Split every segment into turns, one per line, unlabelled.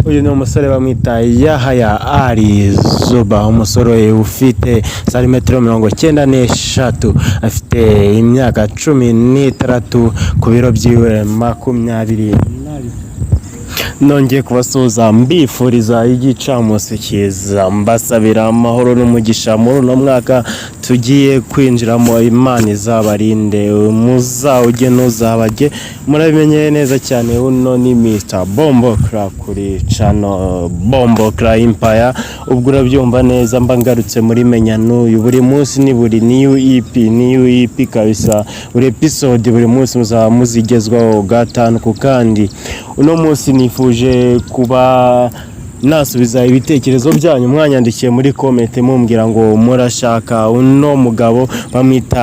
Uyu ni umusore bamwita Yahaya Ali Zuba, umusore ufite santimetero 93, afite imyaka 16, ku biro byiwe 22. Nongeye kubasuhuza, mbifuriza igicamunsi cyiza, mbasabira amahoro n'umugisha muri uno mwaka tugiye kwinjiramo. Imana izabarinde, muzawujye ntuzabajye. Murabimenyeye neza cyane, uno ni Mr Bombo Cra kuri channel Bombo Cra Empire. Ubwo urabyumva neza, mba ngarutse muri menya n'uyu. Buri munsi ni buri new EP, new EP kabisa. Buri episode, buri munsi muzaba muzigezwaho gatanu ku kandi. Uno munsi nifuje kuba nasubiza ibitekerezo byanyu mwanyandikiye muri comment, mumbwira ngo murashaka uno mugabo bamwita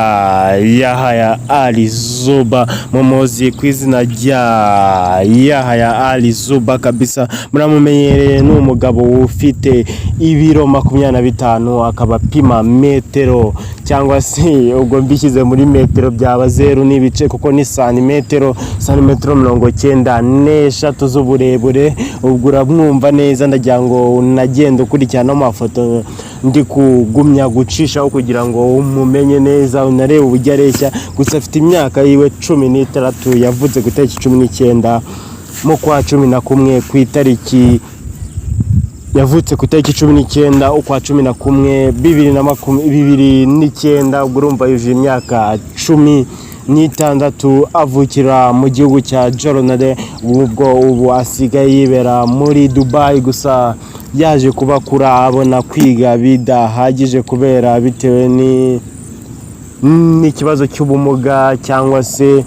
Yahaya Ali Zuba, mumuzi ku izina rya Yahaya Ali Zuba kabisa, muramumenyereye. Ni umugabo ufite ibiro 25, akaba apima metero, cyangwa se ubwo mbishyize muri metero byaba zeru n'ibice, kuko ni santimetero 93 z'uburebure. Ubwo uramwumva neza. Ndagira ngo unagende ukurikirana amafoto ndi kugumya gucishaho kugira ngo umumenye neza, unarebe uburyo areshya. Gusa afite imyaka yiwe 16, yavutse ku itariki 19 mu kwa 11, ku itariki yavutse ku itariki 19 ukwa 11 2009. Ubwo urumva yujuje imyaka 16. Avukira mu gihugu cya Jordan, ubwo ubu asigaye yibera muri Dubai. Gusa yaje kuba akura abona kwiga bidahagije kubera bitewe n'ikibazo cy'ubumuga cyangwa se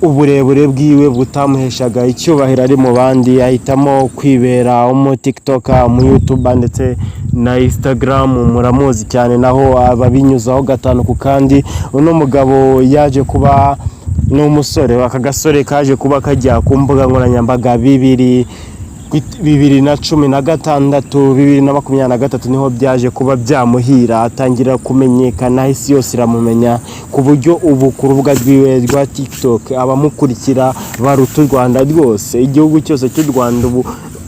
uburebure bwiwe butamuheshaga icyubahiro ari mu bandi, ahitamo kwibera umu TikToker, umu YouTuber ndetse na Instagram. Muramuzi cyane, naho ababinyuzaho gatanu ku kandi. Uno mugabo yaje kuba ni umusore, aka gasore kaje kuba kajya ku mbuga nkoranyambaga 2016, 2023 niho byaje kuba byamuhira, atangira kumenyekana, isi yose iramumenya, ku buryo ubu ku rubuga rwiwe rwa TikTok abamukurikira baruta u Rwanda rwose, igihugu cyose cy'u Rwanda. Ubu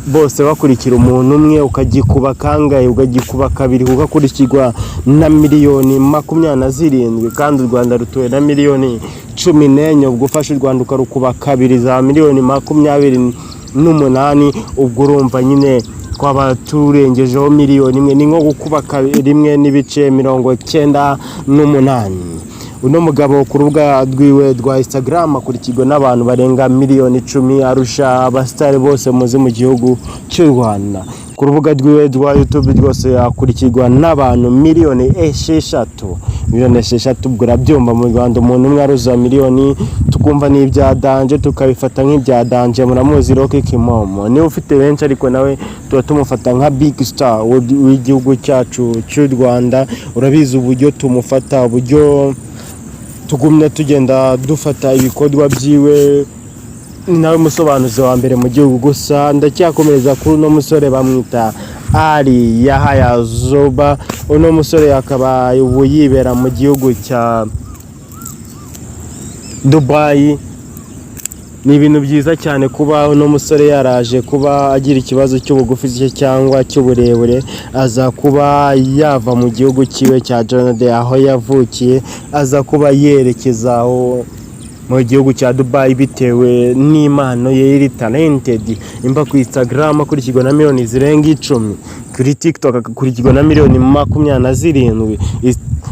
bose bakurikira umuntu umwe, ukagikuba kangahe? Ukagikuba kabiri, kuko akurikirwa na miliyoni 27, kandi u Rwanda rutuwe na miliyoni 14. Ubwo ufashe u Rwanda ukarukuba kabiri, za miliyoni 28, ubwo urumva nyine twaba turengejeho miliyoni 1, ni nko gukuba 1.98. Uno mugabo ku rubuga rwiwe rwa Instagram akurikirwa n'abantu barenga miliyoni 10, arusha abasitari bose muzi mu gihugu cy'u Rwanda. Ku rubuga rwiwe rwa YouTube rwose akurikirwa n'abantu miliyoni 6, miliyoni 6. Ubwo urabyumva, mu Rwanda umuntu umwe aruzuza miliyoni, tukumva ni ibya danger, tukabifata nk'ibya danger. Muramuzi Rocky Kimomo, niwe ufite benshi, ariko nawe tuba tumufata nka big star w'igihugu cyacu cy'u Rwanda. Urabizi uburyo tumufata, uburyo tugumya tugenda dufata ibikorwa byiwe, ni nawe musobanuzi wa mbere mu gihugu. Gusa ndacyakomereza kuri uno musore bamwita Ali Yahaya Zuba. Uno musore akaba ubu yibera mu gihugu cya Dubai. Ni ibintu byiza cyane kuba uno musore yaraje kuba agira ikibazo cy'ubugufi se cyangwa cy'uburebure, aza kuba yava mu gihugu cyiwe cya Jordan aho yavukiye, aza kuba yerekeza aho mu gihugu cya Dubai bitewe n'impano ye iri talented. Imba ku Instagram akurikirwa na miliyoni zirenga 10, kuri TikTok agakurikirwa na miliyoni 27,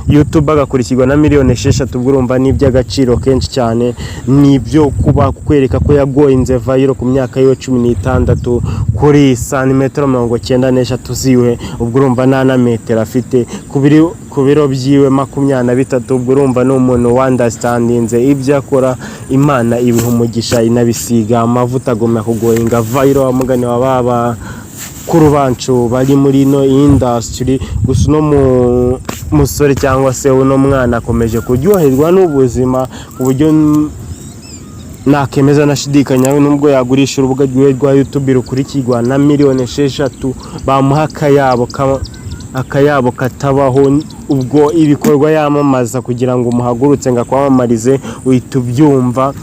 YouTube agakurikirwa na miliyoni 6. Ubwo urumva ni iby'agaciro kenshi cyane, ni ibyo kuba kukwereka ko yagoinze viral ku myaka yiwe 16, kuri santimetero 93 ziwe. Ubwo urumva nta na metero afite, ku biro byiwe 23. Ubwo urumva ni umuntu wandastandinze ibyo akora, Imana ibiha umugisha, inabisiga amavuta, agomba kugoinga viral wa mugani wa baba kuru bacu bari muri ino industry. Gusa uno musore cyangwa se uno mwana akomeje kuryoherwa n'ubuzima, ku buryo nakemeza nashidikanya, nubwo yagurisha urubuga rwiwe rwa YouTube rukurikirwa na miliyoni 6, bamuha akayabo katabaho. Ubwo ibikorwa yamamaza kugira ngo umuhagurutse ngo akwamamarize, uhita ubyumva.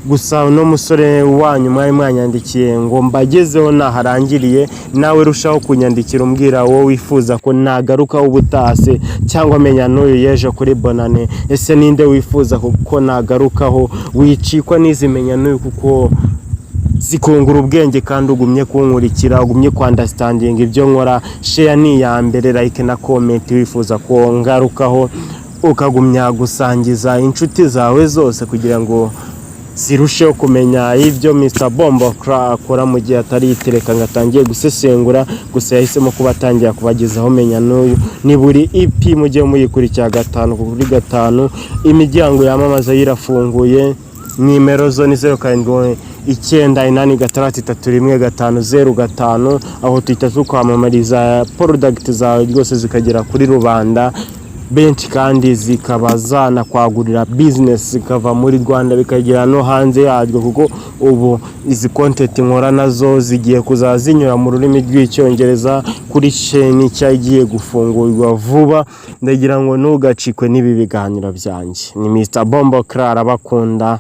Gusa uno musore wanyu mwari mwanyandikiye ngo mbagezeho naharangiriye. Nawe rushaho kunyandikira umbwira wowe wifuza ko nagarukaho ubutaha se, cyangwa menya n'uyu yejo kuri Bonane. Ese ninde wifuza ko nagarukaho? Wicikwa n'izi menya n'uyu kuko zikungura ubwenge, kandi ugumye kunkurikira, ugumye kwunderstandinga ibyo nkora. Share ni iya mbere, like na comment wifuza ko ngarukaho, ukagumya gusangiza inshuti zawe zose kugira ngo zirusheho kumenya ibyo Mr Bombo akora mu gihe atari yitereka ngo atangiye gusesengura. Gusa yahisemo kuba atangira kubagezaho menya n'uyu. Ni buri EP mujye muyikurikira gatanu kuri gatanu. Imiryango yamamaza irafunguye. Nimero zo ni 0798631505. Aho tuhita tukwamamariza product zawe rwose, zikagera kuri rubanda benshi, kandi zikaba zanakwagurira business, zikava muri Rwanda bikagera no hanze yaryo, kuko ubu izi content nkora nazo zigiye kuzaza zinyura mu rurimi rw'Icyongereza kuri chaîne nshya igiye gufungurwa vuba. Ndagira ngo ntugacikwe n'ibi biganiro byanjye. Ni Mr Bombo Clara, bakunda.